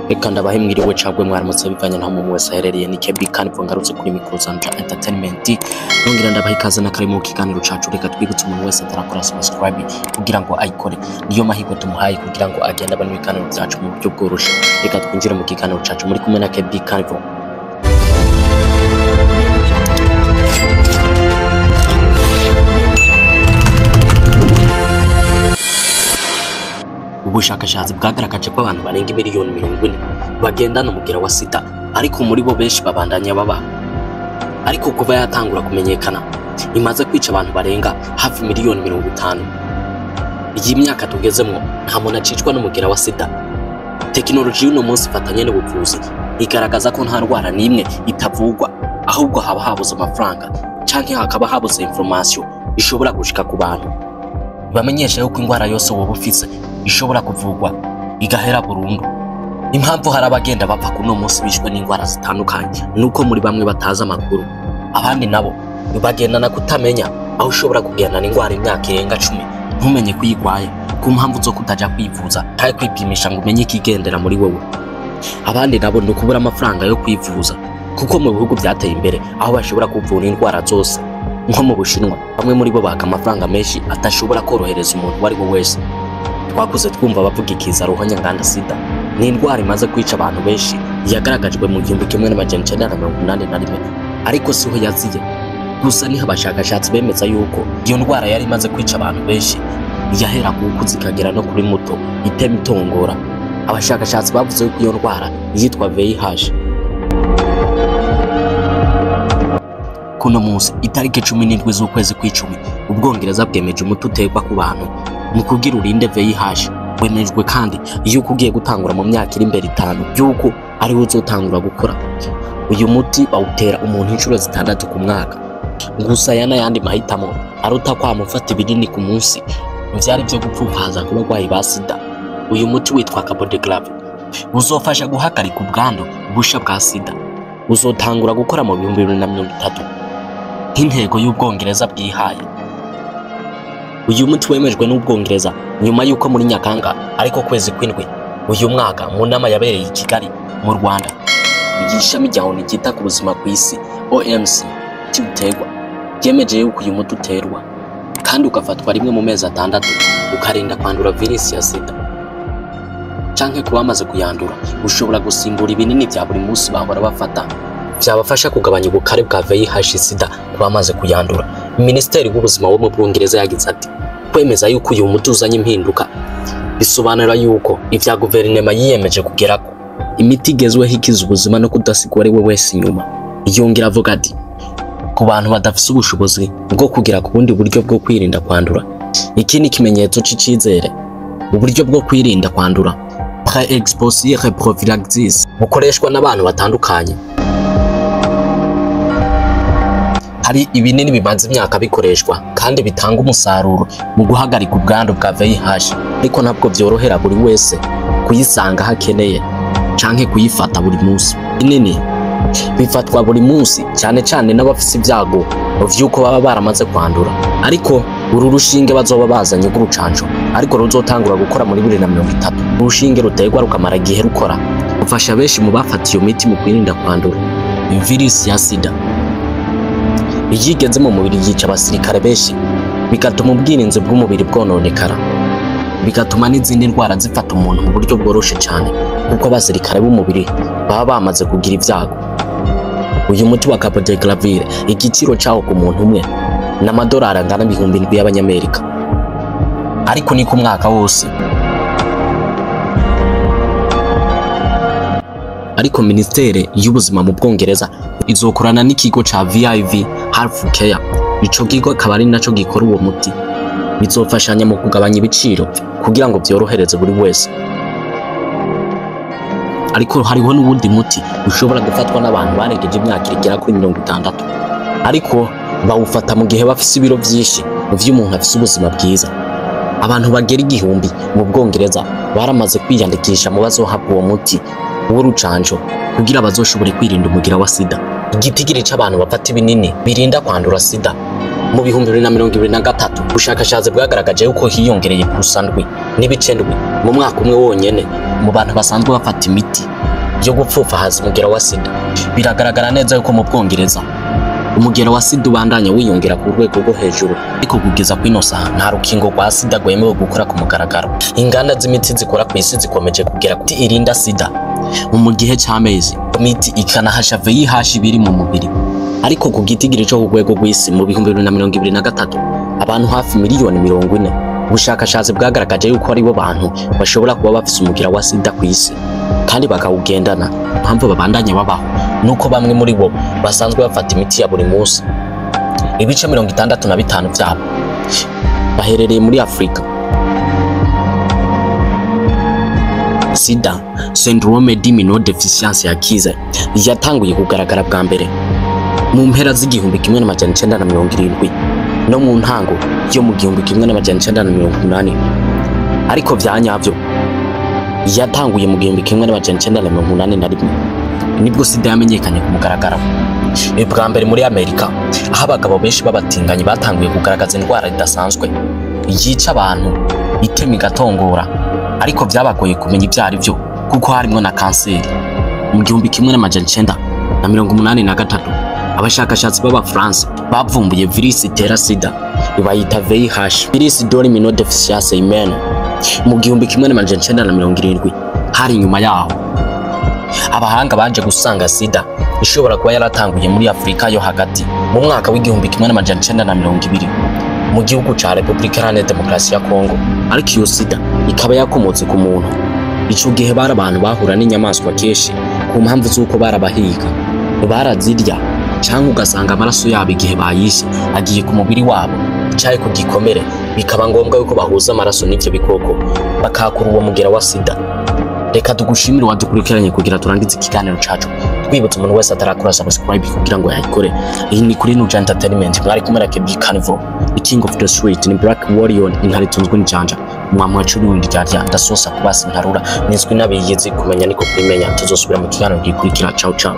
Reka ndabahe mwiriwe cagwe mwaramutse bivanye naho umuntu wese aherereye. Ni KB kandi ngarutse kuri micro zanja entertainment, nongera ndabaha ikaze na kare mu kiganiro cacu. Reka twibutse umuntu wese atarakora subscribe kugira ngo ayikore, niyo mahirwe tumuhaye kugira ngo agende abona ibiganiro vyacu mu buryo bworoshe. Reka twinjire mu kiganiro cacu muri kumwe na KB Carnival. Ubushakashatsi bwagaragaje ko abantu barenga miliyoni 40 bagendana umugera wa sida, ariko muri bo benshi babandanya baba. Ariko kuva yatangura kumenyekana, imaze kwica abantu barenga hafi miliyoni 50. Iyi myaka tugezemwo nta muntu acicwa n'umugera wa sida. Tekinoloji y'uno munsi ifatanye n'ubuvuzi igaragaza ko nta ndwara n'imwe itavugwa, ahubwo haba habuze amafaranga canke hakaba habuze information ishobora gushika ku bantu. Bamenyesha yuko indwara yose woba ufise ishobora kuvugwa igahera burundu. Impamvu hari abagenda bapfa kuno munsi bishwe n'indwara zitandukanye nuko muri bamwe batazi amakuru, abandi nabo bagendana kutamenya aho ushobora kugendana indwara imyaka irenga 10 ntumenye ko uyirwaye ku mpamvu zo kutaja kwivuza canke kwipimisha ngo umenye ikigendera muri wewe. Abandi nabo ni ukubura amafaranga yo kwivuza, kuko mu bihugu byateye imbere aho bashobora kuvura indwara zose nko mu Bushinwa, bamwe muri bo baka amafaranga menshi atashobora korohereza umuntu uwo ari we wese. Twakuze twumva bavuga ikiza ruhonyanganda sida, ni indwara imaze kwica abantu benshi, yagaragajwe mu 1981, ariko siho yaziye gusa, niho abashakashatsi bemeza yuko iyo ndwara yari imaze kwica abantu benshi, yahera ku kuzi ikagera no kuri muto itema itongora. Abashakashatsi bavuze yuko iyo ndwara yitwa VIH. Kuno munsi itariki 17 z'ukwezi kw'icumi, Ubwongereza bwemeje umuti uterwa ku bantu mu kugira urinde VIH. Wemejwe kandi yuko ugiye gutangura mu myaka iri imbere 5, yuko ariwo uzotangura gukora. Uyu muti bawutera umuntu inshuro 6 ku mwaka. Gusa aya n'ayandi mahitamo aruta kwamufata ibinini ku munsi vyari vyo gupfupaza ku barwayi ba sida. Uyu muti witwa Cabotegravir, uzofasha guhagarika ubwandu busha bwa sida. Uzotangura gukora mu 2030 nk'intego y'Ubwongereza bwihaye. Uyu muti wemejwe n'Ubwongereza nyuma yuko muri Nyakanga ariko kwezi kw'indwi uyu mwaka, mu nama yabereye i Kigali mu Rwanda, ishami rya ONU ryita ku buzima ku isi OMC uterwa ryemeje yuko uyu muti uterwa kandi ugafatwa rimwe mu mezi 6, ukarinda kwandura virusi ya sida canke kuba bamaze kuyandura. Ushobora gusimbura ibinini vya buri munsi bahora bafata, vyabafasha kugabanya ubukare bwa VIH sida ku bamaze kuyandura. Minisiteri w'ubuzima wo mu Bwongereza yagize ati: kwemeza yuko uyu muti uzanye impinduka bisobanura yuko ivya guverinoma yiyemeje kugerako imiti igezweho ikiza ubuzima no kudasigwa ari we wese inyuma. Yongera avuga ati: ku bantu badafise ubushobozi bwo kugera ku bundi buryo bwo kwirinda kwandura, iki ni ikimenyetso c'icizere. Uburyo bwo kwirinda kwandura pre-exposure prophylaxis bukoreshwa n'abantu batandukanye. Hari ibinini bimaze imyaka bikoreshwa kandi bitanga umusaruro mu guhagarika ubwandu bwa VIH, ariko ntabwo vyorohera buri wese kuyisanga hakeneye canke kuyifata buri munsi. Binini bifatwa buri munsi cyane cyane n'abafise ibyago vy'uko baba baramaze kwandura, ariko uru rushinge bazoba bazanye rw'urucanco ariko ruzotangura gukora muri 2030. Urushinge ruterwa rukamara igihe rukora, rufasha benshi mu bafata iyo miti mu kwirinda kwandura virusi ya sida. Iyo igeze mu mubiri yica abasirikare benshi, bigatuma ubwirinzi bw'umubiri bwononekara, bigatuma n'izindi ndwara zifata umuntu mu buryo bworoshe cyane, kuko abasirikare b'umubiri baba bamaze kugira ibyago. Uyu muti wa Cabotegravir igiciro cawo ku muntu umwe n'amadolari angana 7,000 y'abanyamerika, ariko ni ku mwaka wose. Ariko Ministere y'ubuzima mu Bwongereza izokorana n'ikigo ca VIV Health Care, ico kigo akaba ari naco gikora uwo muti. Bizofashanya mu kugabanya ibiciro kugira ngo vyorohereze buri wese. Ariko hariho n'uwundi muti ushobora gufatwa n'abantu barengeje imyaka igera kuri 60, ariko bawufata mu gihe bafise ibiro vyinshi vy'umuntu afise ubuzima bwiza. Abantu bagera 1000 mu Bwongereza baramaze kwiyandikisha mu bazohabwa uwo muti w'urucanco kugira bazoshobore kwirinda umugira wa sida. Igitigiri c'abantu bafata ibinini birinda kwandura sida mu 2023, ubushakashatsi bwagaragaje yuko hiyongereye ku 7.7 mu mwaka umwe wonyene mu bantu basanzwe bafata imiti. yo gupfupfahaza umugera wa sida. Biragaragara neza yuko mu Bwongereza umugera wa sida ubandanya wiyongera ku rwego rwo hejuru, ariko kugeza kw'ino saha nta rukingo rwa sida rwemewe gukora ku mugaragaro. Inganda z'imiti zikora ku isi zikomeje kugera kuti irinda sida mu gihe cy'amezi, imiti ikanahasha VIH biri mu mubiri. Ariko ku gitigiri cyo ku rwego rw'isi mu 2023 abantu hafi miliyoni 40, ubushakashatsi bwagaragaje yuko aribo bantu bashobora kuba bafise umugera wa sida ku isi kandi bakawugendana. Impamvu babandanya babaho nuko bamwe muri bo basanzwe bafata imiti ya buri munsi. Ibice 65 byabo baherereye muri Afrika. Sida, syndrome d'immunodeficiency acquise, yatanguye kugaragara bwa mbere mu mpera z'1970 no mu ntango yo mu 1980, ariko vyanyavyo yatanguye mu 1981 nibwo sida yamenyekanye ku mugaragaro. Bwa mbere muri Amerika, aho abagabo benshi b'abatinganyi batanguye kugaragaza indwara idasanzwe yica abantu, itema igatongora, ariko byabagoye kumenya ibyo ari byo kuko harimo na kanseri. Mu 1983 abashakashatsi b'Abafaransa bavumbuye virusi itera sida bayita VIH, virus de l'immunodeficiency humaine. Mu 1970 hari inyuma yaho abahanga baje gusanga sida ishobora kuba yaratanguye muri Afrika yo hagati mu mwaka w'1920 mu gihugu ca Republika Iharanira Demokarasi ya Kongo, ariko iyo sida ikaba yakomotse ku muntu. Ico gihe bari abantu bahura n'inyamaswa kenshi ku mpamvu z'uko barabahiga, barazirya, canke ugasanga amaraso yabo igihe bayishe agiye ku mubiri wabo canke ku gikomere, bikaba ngombwa yuko bahuza amaraso n'ivyo bikoko bakakura uwo mugera wa sida. Reka tugushimire wadukurikiranye kugira turangize ikiganiro cacu. Twibutse umuntu wese atarakora subscribe kugira ngo yayikore. Iyi ni kuri Nuja Entertainment, mwari kumwe na KB Carnival, the king of the street, ni Black Warrior, intare itunzwe n'ijanja, umwami wacu n'uwundi ryarya ndasosa kubasi ntarura nizwi n'abiyezi kumenya niko kubimenya. Tuzosubira mu kiganiro gikurikira. Ciao ciao.